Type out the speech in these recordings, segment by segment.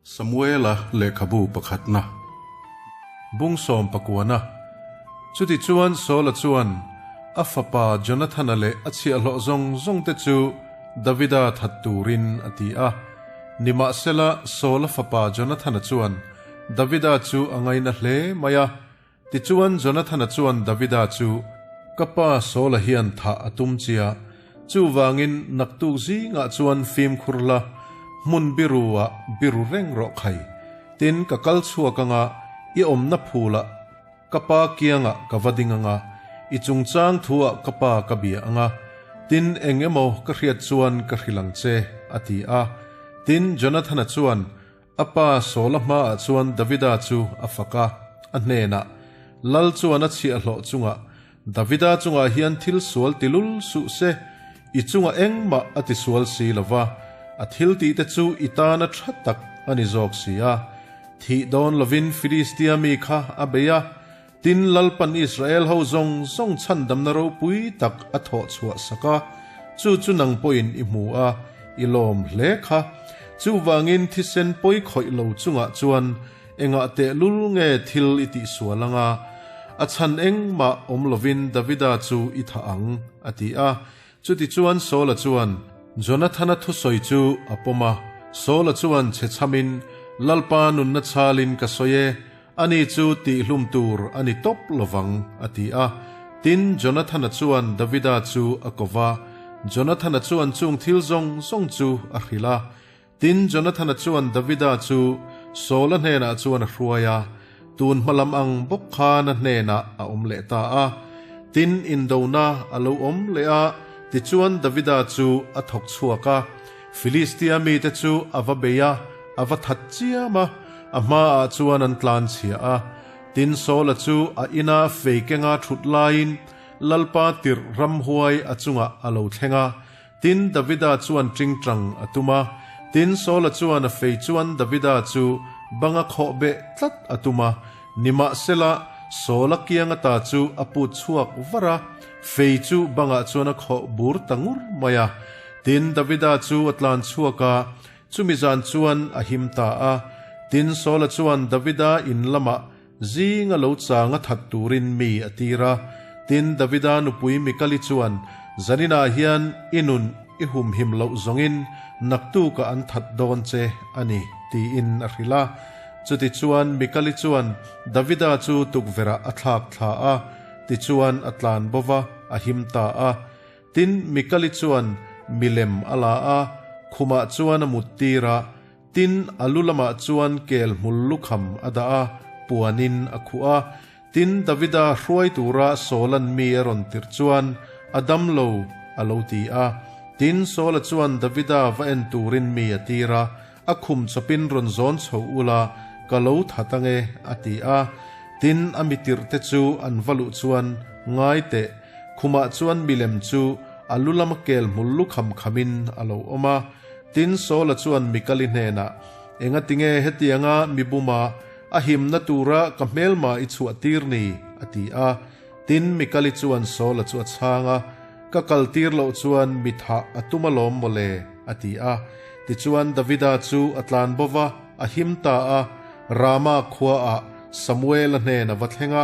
Samuela lehkhabu pakhatna bung sawm pakuana. Chutichuan Saula chuan a fapa Jonathana leh a chhiahhlawh zawng zawngte chu Davida that turin a ti a. Nimahsela Saula fapa Jonathana chuan Davida chu a ngaina hle mai a. Tichuan Jonathana chuan Davida chu, Ka pa Saula hian thah a tum chia, chuvangin naktuk zingah chuan fimkhur la, hmun biru-ah biru reng rawh khai. Tin, ka kal chhuak anga i awmna phulah ka pa kiangah ka va ding anga, i chungchang thuah ka pa ka bia anga, tin eng emaw ka hriat chuan ka hrilh ang che, a ti a. Tin, Jonathana chuan A pa Saula hmaah chuan Davida chu a fak a, a hnenah, Lal chuan a chhiahhlawh chungah, Davida chungah hian thil sual ti lul suh se, i chungah engmah a ti sual si lo va, a thil tihte chu i tana tha tak a ni zawk si a. Thih dawn lovin Filistia mi kha a bei a, tin Lalpan Israel ho zawng zawng chhandamna ropui tak a thawh chhuah sak a, chu chu nang pawhin i hmu a, i lawm hle kha. Chuvangin thisen pawi khawih lo chungah chuan engah tehlul nge thil i tihsual anga, a chhan engmah awm lovin Davida chu i thah ang, a ti a. Chutichuan Saula chuan Jonathana thusawi chu a pawm a, Saula chuan che chhamin, Lalpa nunna chhalin ka sawi e, ani chu tihhlum tur a ni tawp lovang, a ti a. Tin, Jonathana chuan Davida chu a ko va, Jonathana chuan chung thil zawng zawng chu a hrilh a. Tin, Jonathana chuan Davida chu Saula hnenah chuan a hruai a, tun hma lam ang bawk khan a hnenah a awm leh ta a. Tin, indona a lo awm leh a, tichuan Davida chu a thawk chhuak a, Filistia mite chu a va bei a, a va that chiam a, a hmaah chuan an tlan chhia a. Tin, Saula chu a ina fei kenga thut laiin Lalpa tirh ramhuai a chungah a lo thleng a, Tin, Davida chuan ṭingṭang a tum a. Tin, Saula chuan a fei chuan Davida chu banga khawh beh tlat a tum a. Nimahsela, Saula kiang ata chu a put chhuak var a, fei chu bangah chuan a khawh bur ta ngur mai a. Tin, Davida chu a tlan chhuak a, chumi zan chuan a him ta a. Tin, Saula chuan Davida in lamah Zinga lo changa that turin mi a tir a. Tin, Davida nupui Mikali chuan, Zaninah hian i nun i humhim loh zawngin naktukah an that dawn che a ni, tiin a hrilh a. Chutichuan, Mikali chuan Davida chu tukverhah a thlak thla a, tichuan a tlan bo va, a him ta a. Tin, Mikali chuan milem a la a, khumah chuan a muttir a. Tin, a lu lamah chuan kel hmul lukham a dah a, puanin a khuh a. Tin, Davida hruai tura Saula'n mi a rawn tirh chuan, A dam lo, a lo ti a. Tin, Saula chuan Davida va en turin mi a tir a, A khum chawpin rawn zawn chho ula, ka lo that ang e, a ti a. Tin, a mi tirhte chu an va luh chuan, Ngai teh, khumah chuan milem chu a lu lama kel hmul lukham khamin a lo awm a. Tin, Saula chuan Mikali hnenah, Engatinge hetianga mi buma a himna tura ka hmelma i chhuah tir ni? a ti a. Tin, Mikali chuan Saula chu a chhang a, Ka kal tir loh chuan mi thah a tum alawm mawle, a ti a. Tichuan, Davida chu a tlan bo va, a him ta a, Rama khuaah Samuela hnen a va thleng a,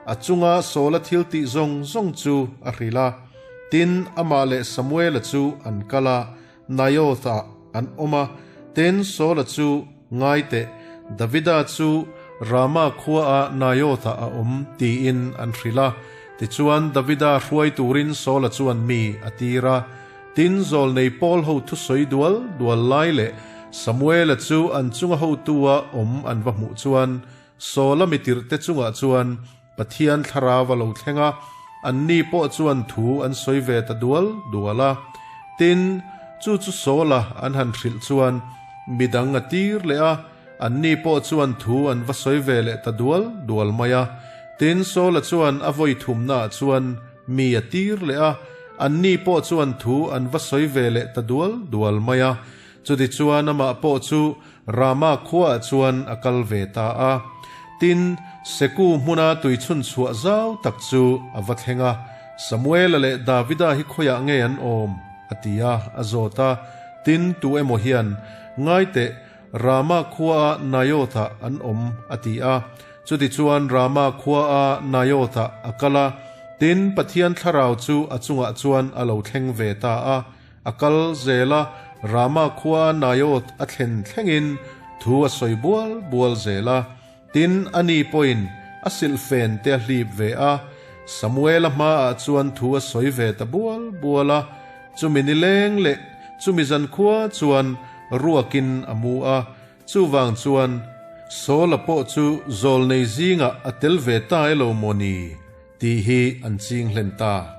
a chunga Saula thil tih zawng zawng chu a hrilh a. Tin, amah leh Samuela chu an kal a, Naioth-ah an awm a, tin Saula chu ngai teh, Davida chu Rama khuaah Naioth-ah a awm tiin an hrilh a. Tichuan, Davida hruai turin Saula chuan mi a tir a. Tin, zawlnei Paul ho thusawi dual dual lai leh Samuela chu an chunga hotua awm an va hmuh chuan Saula mitirhte chungah chuan Pathian thlarau a lo thleng a, anni pawh chuan thu an sawi ve ta dual dual a. Tin, chu chu Saula an han hrilh chuan midang a tir leh a, anni pawh chuan thu an va sawi ve leh ta dual dual mai a. Tin, Saula chuan a vawi thumnaah chuan mi a tir leh a, anni pawh chuan thu an va sawi ve leh ta dual dual mai a. Chutichuan amah pawh chu Rama khuaah chuan a kal ve ta a. Tin, Seku hmuna tui chhun chhuah zau tak chu a va thleng a, Samuela leh Davida hi khawiah nge an awm? a ti a, a zawt a. Tin, tu emaw hian, Ngai teh, Rama khuaa Naioth-ah an awm, a ti a. Chutichuan Rama khuaa Naioth-ah a kal a, tin, Pathian thlarau chu a chungah chuan a lo thleng ve ta a. A kal zel a, Rama khuaa Naioth a thlen thlengin thu a sawi bual bual zel a. Tin, ani pawhin a silhfen te a hlip ve a, Samuela hmaah chuan thu a sawi ve ta bual bual a. Chumi nileng leh chumi zankhua chuan ruakin a mu a, chuvang chuan Saula pawh chu zawlnei zingah a tel ve ta elo maw ni? tih hi an ching hlen ta.